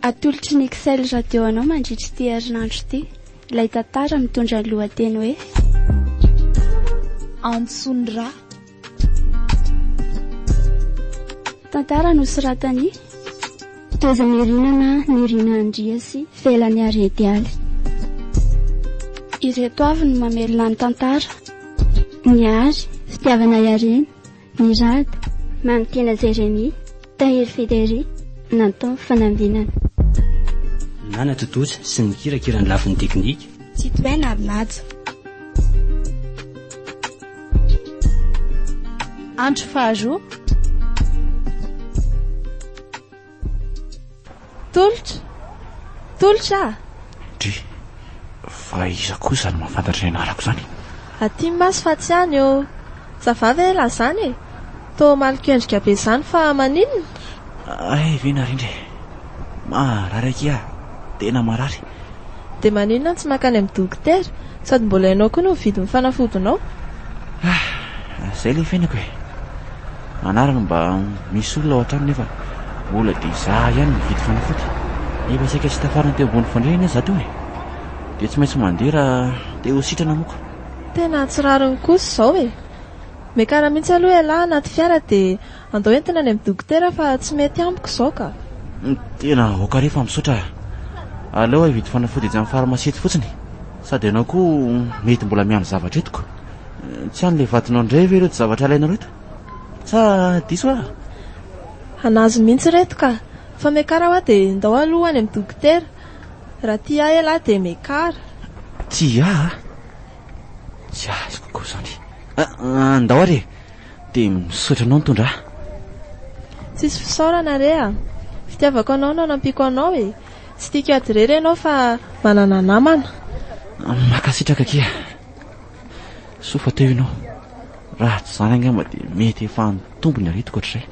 Atolotry ny Excel Radio anao mandritra ity herinandro ity ilay tantara mitondra ny lohateny hoe Antson'ny ra. Tantara nosoratan'i Toza Nirina na Nirina Andria sy Felany Aredialy. Ireto avy no mamelona ny tantara. Ny Ary, Fitiavana Iarena, Ny Rado, Mamitiana Jeremia, Tahiry Fideri, Natao Fanambinana. Nanatontosa sy nikirakira ny lafiny teknika. Tsitohaina ary Naja. Andro faharoa. Tolotra! Tolotra a! Dry, fa iza koa izany mahafantatra ny anarako izany? Aty maso fa tsy any ô! Ça va ve elah zany e? Toa maliko endrika be zany fa maninona? Hay ve narindra e! Marary akia a! Tena marary! Dia maninona no tsy mankany amin'ny dokotera? Sady mbola ianao koa no mividy ny fanafodinao. Ah! Izay ilay fiainako e! Anarany mba misy olona ao an-trano nefa mbola dia izaho ihany no mividy fanafody. Efa saika tsy tafarina teo ambony fandriana anie izaho teo e! Dia tsy maintsy mandeha raha te ho sitrana moa ko. Tena tsy rariny kosa izao e! Miakara mihitsy aloha ialahy anaty fiara dia andao entina any amin'ny dokotera fa tsy mety amiko izao ka. Tena aoka re fa misaotra a! Aleo aho hividy fanafody etsy amin'ny farmasia etsy fotsiny. Sady ianao koa mety mbola miandry zavatra eto ko. Tsy an'ilay vadinao indray ve ireto zavatra alainao ireto? Sa diso aho? Hanazo mihitsy ireto ka! Fa miakara hoa dia ndao aloha ho any amin'ny dokotera. Raha tia ahy ialahy dia miakara. Tia ahy? Tsy azoko koa izany. Andao ary e! Dia misaotra anao nitondra ahy. Tsisy fisaorana re a! Fitiavako anao no anampiako anao e! Tsy tiako hiady irery ianao fa manana namana. Mankasitraka akia. Soa fa teo ianao. Raha tsy izany angamba dia mety efa nitombo ny aretiko hatrizay.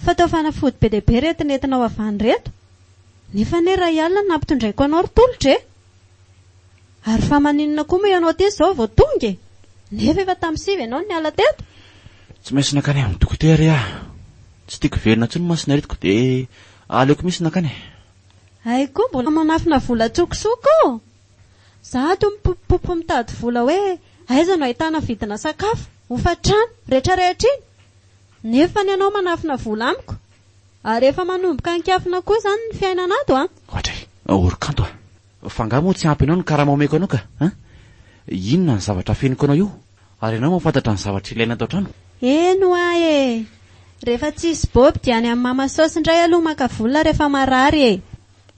Fa toa fanafody be dia be ireto nentinao avy any ireto? Nefa anie iray alina no nampitondraiko anao ry Tolotra e! Ary fa maninona koa moa ianao ity izao vao tonga e? Nefa efa tamin'ny sivy ianao no niala teto? Tsy maintsy nankany amin'ny dokotera re aho. Tsy tiako hiverina intsony mantsy ny aretiko dia aleoko mihitsy nankany e. Hay koa mbola manafina vola an-tsokosoko ô! Za ato mipopopopo mitady vola hoe aiza no ahitana vidina sakafo, hofan-trano, retraretra iny. Nefa ny anao manafina vola amiko. Ary efa manomboka ankafina koa izany ny fiainana ato an! Ohatra e! Ory kanto a! Fa angaha moa tsy ampy anao ny karama omeko anao ka an! Inona ny zavatra afeniko anao io? Ary ianao mahafantatra ny zavatra ilaina ato an-trano? Eny hoa e! Rehefa tsisy bôby dia any amin'ny mama saosy indray aloha maka vola rehefa marary e!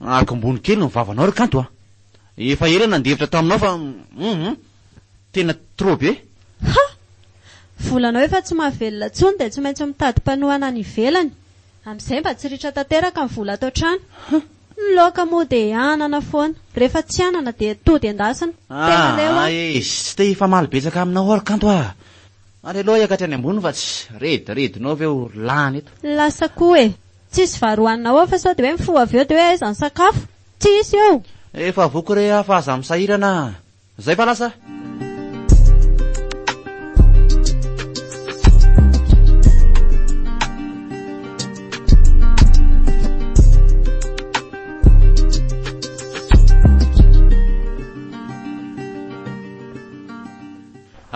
Akombony kely ny vavanao ry kanto a! Efa ela nandefitra taminao fa hum tena trop be. Ha! Volanao efa tsy mahavelona intsony dia tsy maintsy mitady mpanohana any ivelany. Amin'izay mba tsy ritra tanteraka ny vola ato an-trano. Ny laoka moa dia anana foana. Rehefa tsy anana dia tody endasina. Tena leo Aa aho. e! Tsy te hifamaly betsaka aminao aho ry kanto a! Ary aleo hiakatra any ambony fa tsy rediredinao ve ho lany eto. Lasa koa e! Tsisy vary hohanina ao fa sao dia hoe mifoha avy eo dia hoe aiza ny sakafo? Tsisy eo! Efa voky re aho fa aza misahirana a! Zay fa lasa!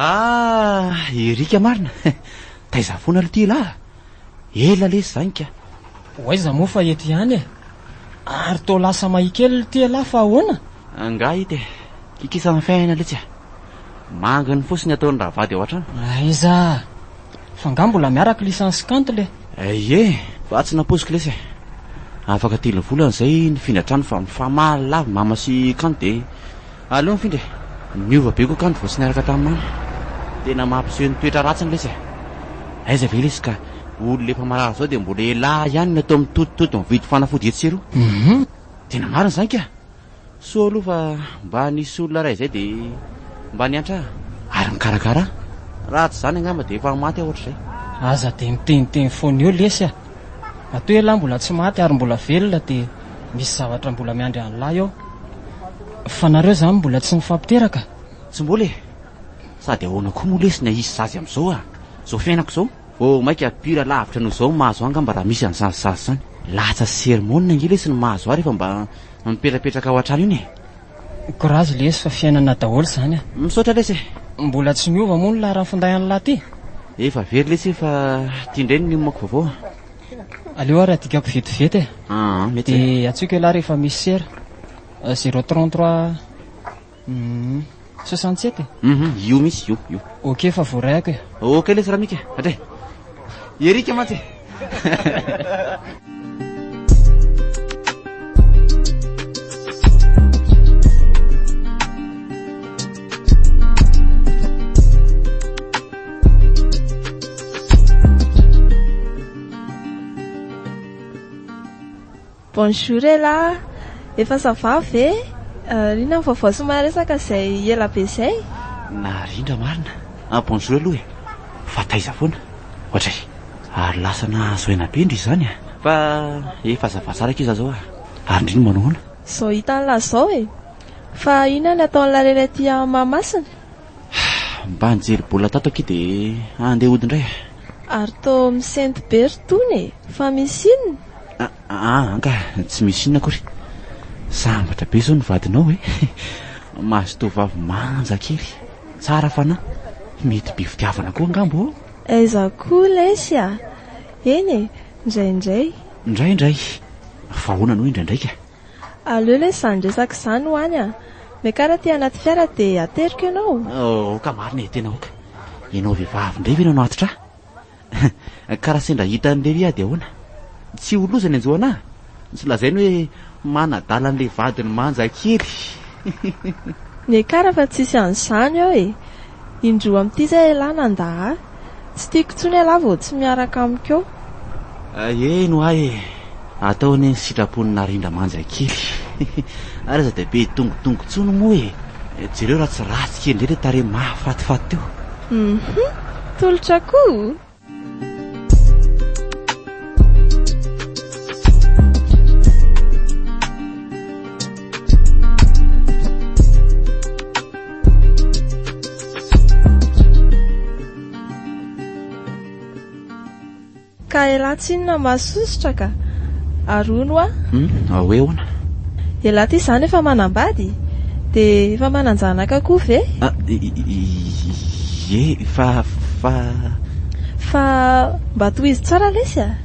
Ah, Erika marina. Taiza foana aloha ty elah? Ela lesy zany ka. Ho aiza moa fa eto ihany e. Ary toa lasa mahia kely ity elah fa ahoana? Angaha ity e. Kikisan'ny fiainana letsy a. Manginy fotsiny ataon'ny rahavady ao an-trano. Aiza? Fa angaha mbola miaraka licence kanto le? Ie, fa tsy nampoiziko lesy e. Afaka telo volana izay nifindra trano fa mifamaly lava mama sy kanto dia aleo nifindra e. Niova be koa kanto vao tsy niaraka tamin'i mama. Tena mampiseho ny toetra ratsiny lesy e. Aiza ve lesy ka olona efa marary izao dia mbola elah ihany no atao mitoditody mividy fanafody etsy sy eroa. Tena marina izany ka! Soa aloha fa mba nisy olona iray izay dia mba niantra ahy ary nikarakara ahy. Raha tsy izany angamba dia efa maty aho ohatr'izay. Aza dia miteniteny foana eo lesy a! Matoa ialahy mbola tsy maty ary mbola velona dia misy zavatra mbola miandry an'lah eo. Fa nareo izany mbola tsy nifampiteraka? Tsy mbola e! Sady ahoana koa moa lesy ny ahisy zazy amin'izao a! Izao fiainako izao, vao maika pire lavitra noho izao ny mahazo ahy angamba raha misy an'izany zaza izany. Latsa sy sermona ange lesy ny mahazo ahy rehefa mba mipetrapetraka ao an-trano iny e! Courage lesy fa fiainana daholo izany a! Misaotra lesy e! Mbola tsy miova moa ny laharan'ny finday an'lah ty? Efa very lesy iny fa ty indray no niomako vaovao a! Aleo ary adikako vetivety e! Aa mety zay. Dia antsoiko ialahy rehefa misy sera. Zéro 33 67 e? Hum io mihitsy io io. Ok fa voarayako e! Ok lesy Ramika, hatray. Eric mantsy e! Bonjour elah, efa ça va ve? Inona ny vaovao somary resaka izay ela be izay? Narindra marina. Ah bonjour aloha e. Fa taiza foana? Ohatray. Ary lasa nahazo aina be ndry izany a. Fa efa ça va tsara akia za zao a. Ary ndry no manao ahoana? Zao hitan'lah zao e. Fa inona ny ataon'lah rery aty Mahamasina? Mba nijery baolina tato akia dia handeha hody indray a. Ary toa misento be ry tony e. Fa misy inona? Aa anka tsy misy inona akory. Sambatra be izao ny vadinao e. Mahazo tovovavy manja kely, tsara fanahy, mety be fitiavana koa angamba ô? Aiza koa lesy a! Eny e, indraindray. Indraindray? Fa ahoana no hoe indraindray ka? Aleo lesy izany resaka izany ho any a! Miakara aty anaty fiara dia ateriko ianao. Aoka marina e, tena aoka. Ianao vehivavy indray ve no hanatitra ahy? Ka raha sendra hitan'i Lery aho dia ahoana? Tsy ho loza ny hanjo anà? Tsy lazainy hoe manadala an'ilay vadiny manja kely. Miakara fa tsisy an'izany eo e! Indroa amin'ity izay ialahy nandà ahy. Tsy tiako intsony ialahy vao tsy miaraka amiko eo. Eny ho'a e! Atao anie ny sitrapon'i Narindra manja kely. Ary aza dia be dongodongo intsony moa e! Jereo raha tsy ratsy kely indray ilay tarehy mahafatifaty teo. Hum tolotra koa! Ka elah tsinona mahasosotra ka! Ary hono hoa? Hum, hoe ahoana? Elah ty izany efa manambady? Dia efa manan-janaka koa ve? Ah, ie, fa, fa. Fa mba tohizo tsara lesy a!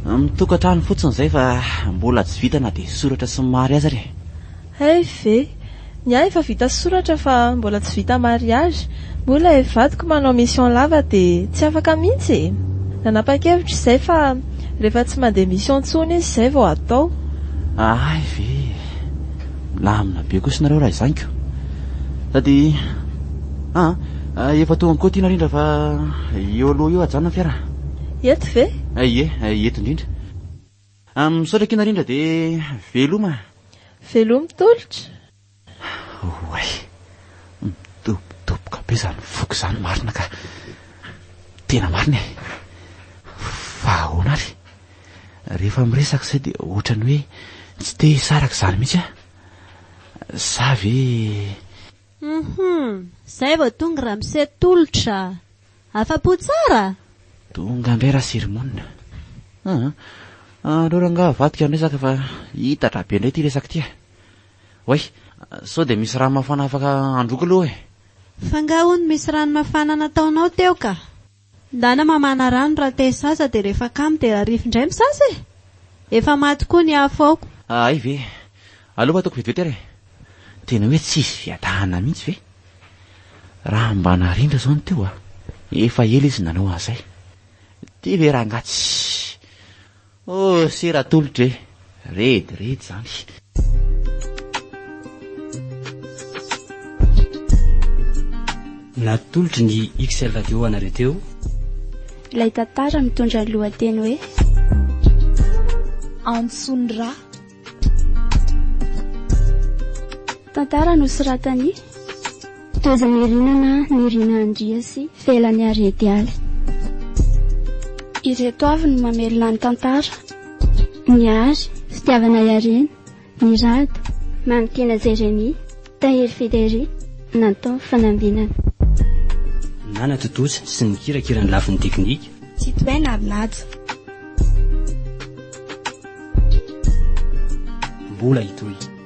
Mitokantrano fotsiny izay fa mbola tsy vita na dia soratra sy mariazy ary e! Hay ve! Ny ahy efa vita soratra fa mbola tsy vita mariage, moa ilay vadiko manao mission lava dia tsy afaka mihitsy e! Nanapa-kevitra izay fa rehefa tsy mandeha mission intsony izy izay vao atao. Hay ve! Milamina be kosa nareo raha izany ko! Sady ah efa tonga koa ty narindra fa eo aloha eo ajanona ny fiara. Eto ve? Ie, eto indrindra. Misaotra akia Narindra dia veloma. Veloma Tolotra. Oay, midobodoboka be izany foko izany marina ka. Tena marina e. Fa ahoana ary? Rehefa miresaka izay dia ohatran'ny hoe tsy te hisaraka izany mihitsy aho. Sa ve... Hum, zay vao tonga ramose Tolotra a! Afa-po tsara? Tonga indray Rasirimonina. Aa, aleo rangaha avadika ny resaka fa hitatra be indray ity resaka ity a! Oay, sao dia misy rano mafana afaka handroako aloha e! Fa nga hono misy rano mafana nataonao teo ka? Ndana mamana rano raha te hisasa dia rehefa kamo dia rarify indray misasa e! Efa maty koa ny afo ao. Hay ve! Aleo fa ataoko vetivety ary e! Tena hoe tsisy fiadahana mihitsy ve? Raha mba narindra izao ny teo a! Efa ela izy nanao an'izay. Ty ve rangahy tsy. Oh sera atolotra e! Rediredy izany. Natolotry ny XL Radio anareo teo. Ilay tantara mitondra ny lohateny hoe. Antson'ny ra. Tantara nosoratan'i Tojo Nirina na Nirina Andria sy Felany Aredialy. Ireto avy no mamelona ny tantara. Ny Ary, Fitiavana Iarena, Ny Rado, Mamitiana Jérémie, Tahiry Fidéry, Natao Fanambinana. Nanatontosa sy nikirakira ny lafiny teknika. Citoyen Arinaja. Mbola hitohy.